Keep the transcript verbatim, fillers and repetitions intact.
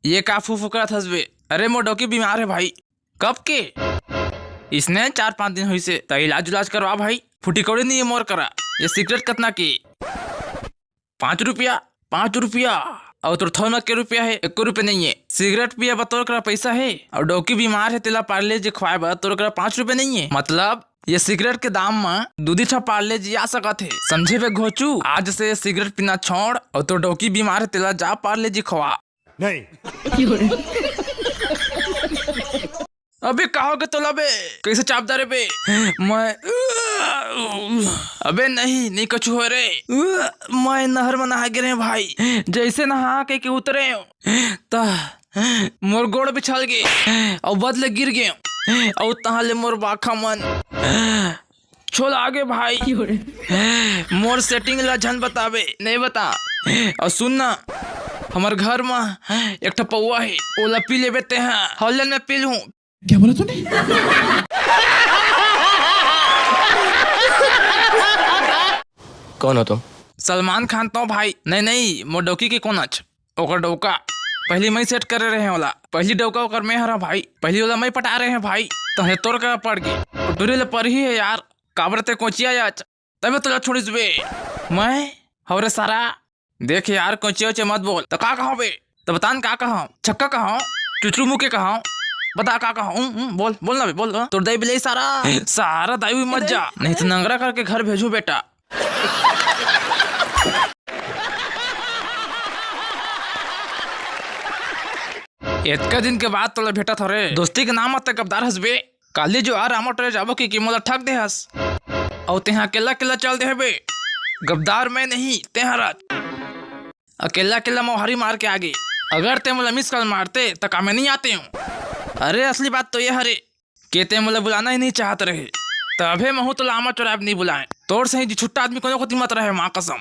ये का फू फू करत हस बे? अरे, मोर डौकी बीमार हे भाई। कब के? इसने चार पाँच दिन होइसे, त इलाज उलाज करवा भाई। फुटी कौड़ी नहीं है मोर करा। ये सिगरेट कतना के? पाँच रुपया। पाँच रुपया? अउ तोर थौना के रुपया हे, एको रुपया नहीं है। सिगरेट पिए बर तोर करा पैसा हे, अउ डौकी बीमार हे, तेला पार्ले जी खवाए बर तोर करा पाँच रुपया नहीं है। मतलब ये सिगरेट के दाम म दूधी छा पार्ले जी आ सकत हे। समझे बे घोचू, आज से ये सिगरेट पीना छोड़, अउ तोर डौकी बीमार हे, तेला जा पार्ले जी खवा। नहीं। अबे का होगे तोला बे? कैसे चाप डारे बे? मैं, अबे नहीं, नहीं कछु होय रे। मैं नहर म नहा गे रेहेंव भाई, जैसे नहा के, के उतरेंव, त मोर गोड़ बिछल गे, अउ बद ले गिर गेंव, अउ तहाँ ले मोर बाखा मन छोला गे भाई। मोर setting ला झन बताबे, नहीं बता। अउ सुन ना, हमर घर म एक ठो पौवा हे, ओला पी लेबे तेहा। हॉलैंड में पी लूं। क्या बोला तूने? कौन हो तुम? सलमान खान तो भाई। नहीं, नहीं, मोर डौकी के कोन अच? ओकर डौका। पहली मैं set करे रहे ओला। पहली डौका ओकर मैं हरा भाई। पहली ओला मैं पटा रहे भाई। तहे तोर का पड़ गे। टुरी ले परही हे यार। काबर ते कोचिया याच। तबे तोला छोड़िस बे। मैं? हवरे सारा। देख यार, कोचिया उचिया मत बोल। त का कहो बे? त बता न का कहो? छक्का कहो? चुचरू मुके कहो? बता का कहो? उम, उम, बोल, बोल ना बे, बोल ना। तोर दाई बिलाई सारा। सारा दाई भी मत जा। नहीं तो नंगरा करके घर भेजू बेटा। एतका दिन के बाद तोला भेटत हरे। दोस्ती के नाम म ते गद्दार हस बे। काली जो आ रामो टोरे जाबो कि, कि मोला ठग दे हस। अउ तेहा अकेला अकेला चल दे हबे। गद्दार मैं नहीं, तेहा राज। अकेला अकेला मोहारी मार के आगे। अगर ते मोला miss call मारते, त का मैं नहीं आते हूँ? अरे असली बात तो ये हरे। के ते मोला बुलाना ही नहीं चाहत रहे, तभे महू तोला आमा चोराब नहीं बुलाए। तोर सही जी छुट्टा आदमी कोनो कोती मत रहे, माँ कसम।